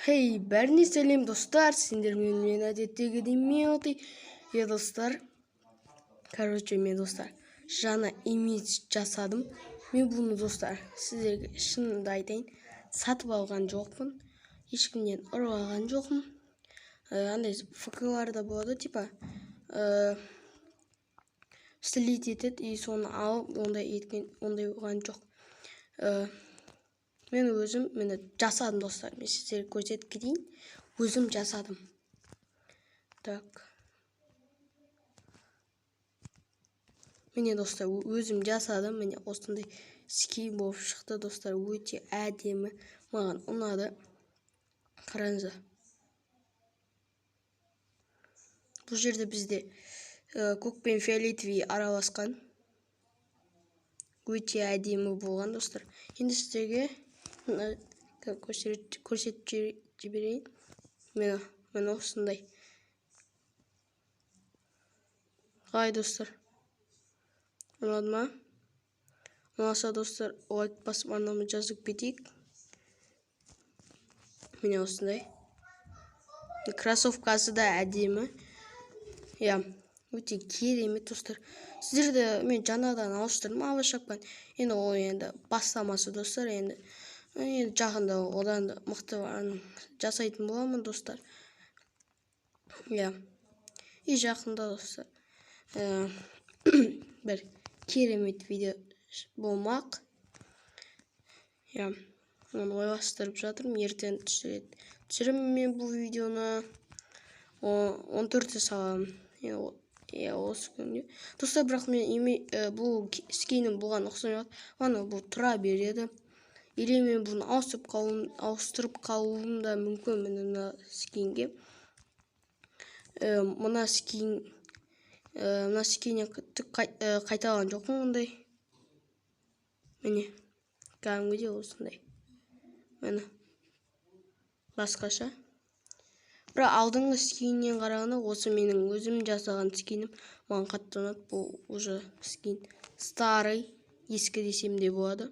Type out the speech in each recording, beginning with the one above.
Хей, бәріне сәлем, достар! Сендермен мен, әдеттегідей, Мелти. Е, достар, короче, мен, достар, жаңа имидж жасадым. Мен бұны, достар, сіздерге шынымды айтайын, сатып алған жоқпын, ешкімнен ұрып алған жоқпын. Андай ФК-ларда болады, типа слить етеді и соны алып, ондай еткен, ондай болған жоқ. Мен өзім, міне, жасадым, достар. Мен сіздерге көрсетіп кетейін, өзім жасадым. Так, міне, достар, өзім жасадым. Міне, осындай скин болып шықты, достар, өте әдемі, маған ұнады. Қараңыздар, бұл жерде бізде көк пен фиолетовый араласқан, өте әдемі болған, достар. Енді сіздерге көрсетіп жіберейін. Міне, міне, осындай. Қалай, достар, ұнады ма? Ұнаса, достар, лайк басып, арнама жазып кетейік. Міне, осындай кроссовкасы да әдемі, иә, өте керемет, достар. Сіздерді мен жаңадан ауыстырдым ава шапканы. Енді ол енді бастамасы, достар. Енді жақында одан да мықты жасайтын боламын, достар, иә. И жақында, достар, бір керемет видео болмақ, иә. Оны ойластырып жатырмын, ертең түсіремін мен бұл видеоны, 14-те саламын, иә, осы күнде, достар. Бірақ мен бұл скинім бұған ұқсамай қалды. Ана бұл тұра береді или мен бұны ауыстырып қалуым да мүмкін. Міне, мына скинге, мына скин, мына скинне түк қайталаған жоқпын ондай. Міне, кәдімгідей осындай, міне, басқаша. Бірақ алдыңғы скиннен қарағанда осы менің өзім жасаған скинім маған қатты ұнады. Бұл уже скин старый, ескі десем де болады.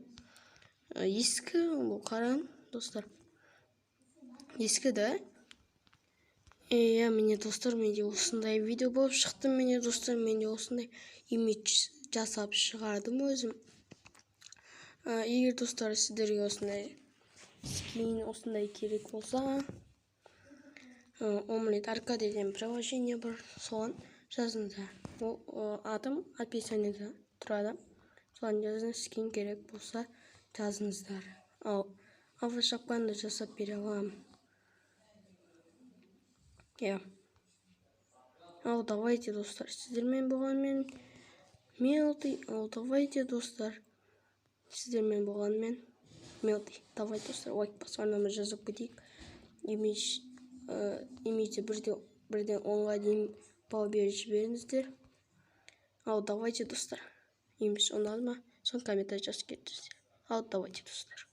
Ескі бұл, қараң, достар, ескі да, иә. Міне, достар, менде осындай видео болып шықты. Міне, достар, менде осындай имидж жасап шығардым өзім. Егер, достар, сіздерге осындай скин, осындай керек болса, Омлет Арка деген приложение бар, соған жазыңыздар. Ол атым описаниеда тұрады, соған жазыңыз. Скин керек болса, жазыңыздар. Ал ава шапканы да жасап бере аламын, иә. Ал давайте, достар, сіздермен болған мен, Мелти. Ал давайте, достар, сіздермен болған мен, Мелти. Давай, достар, лайк басып, арнама жазып кетейік. Имиджде 1-ден 10-ға дейін балл беріп жіберіңіздер. Ал давайте, достар, имидж ұнады ма, соны комментарий жазып кетіңіздер. Ал давайте, достар.